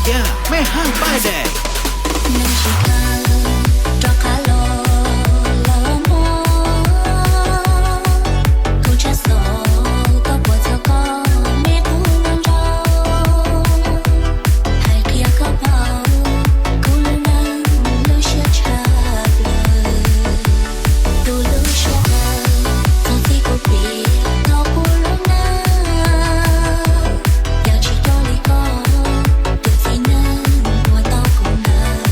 Yaj Mej Haj Paj Dej. Neeg tsis kawg rov qab los lawm mog, kuv tshaj xov koj puas txog koj me qub nrau, hais qhia koj paub kuv lub neej lub siab tshaj plaws. Tus lub siab tawv, tus txij kuv pim tau kuv lub neej, yog tsis coj li koj, tus txiv neej uas tau kuv ntawd.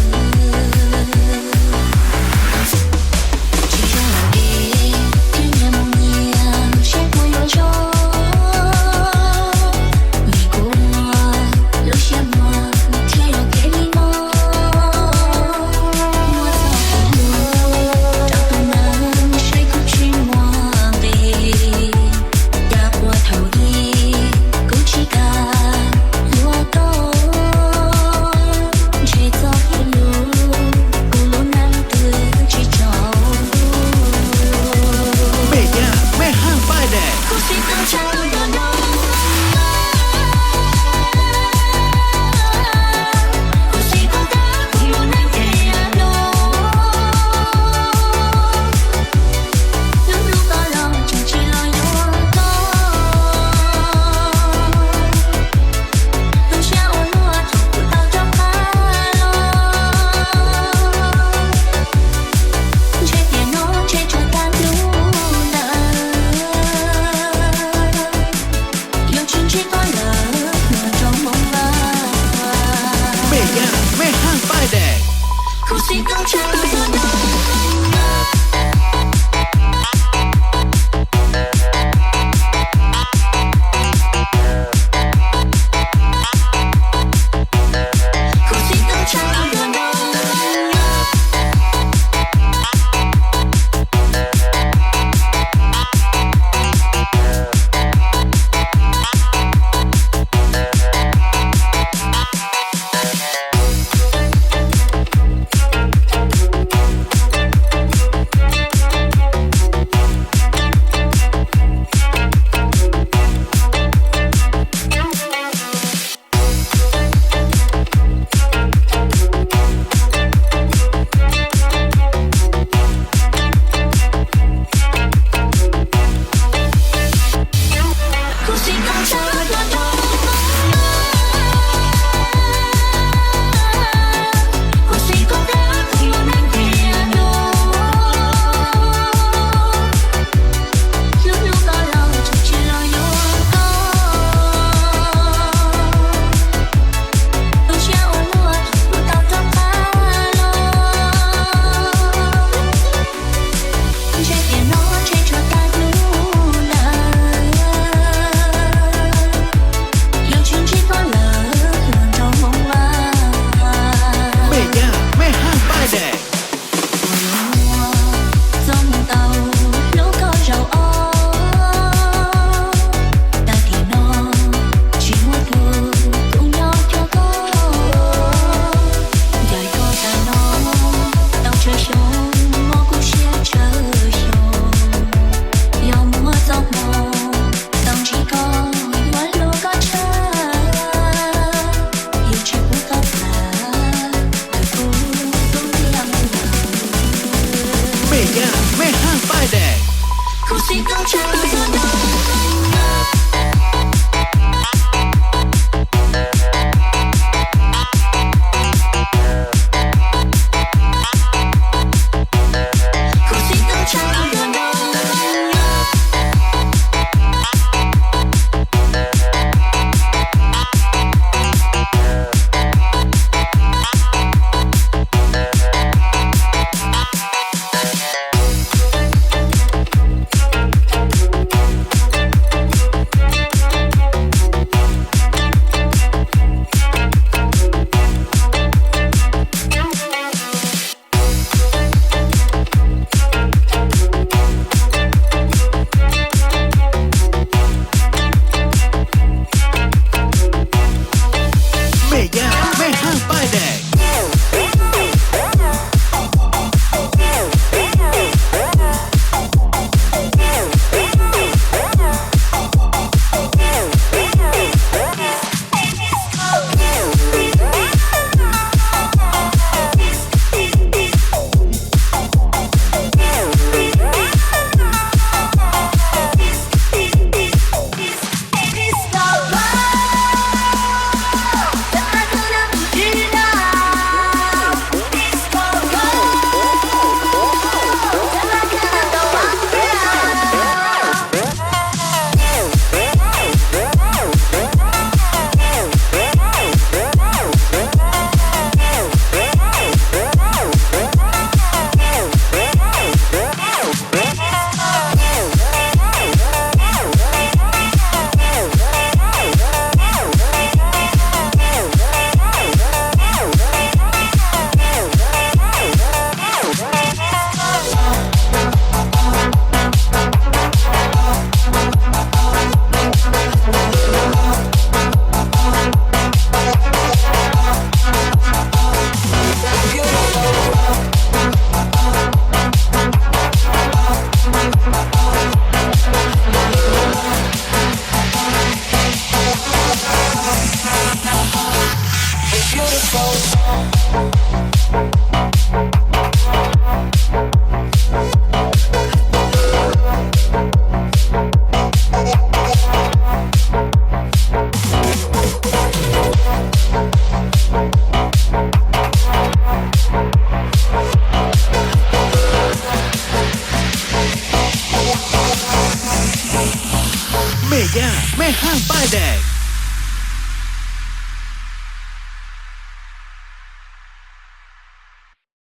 Tsis zoo lawm es thiaj nyias mus nyias, seb puas yuav zoo li kuv, lub siab muag thiaj yuav kev li no. Muaj txoj kev hlub rau tus neeg saib kuv tsis muaj nqis, cas puag thaum ub kuv tsis kam yuav koj, ntshe txoj kev hlub kuv lub neej twb tsis tsaus. Mej Yaj Mej Haj Paj Dej. Mej Yaj Mej Haj Paj Dej. Mej Yaj Mej Haj Paj Dej. Mej Yaj Mej Haj Paj Dej.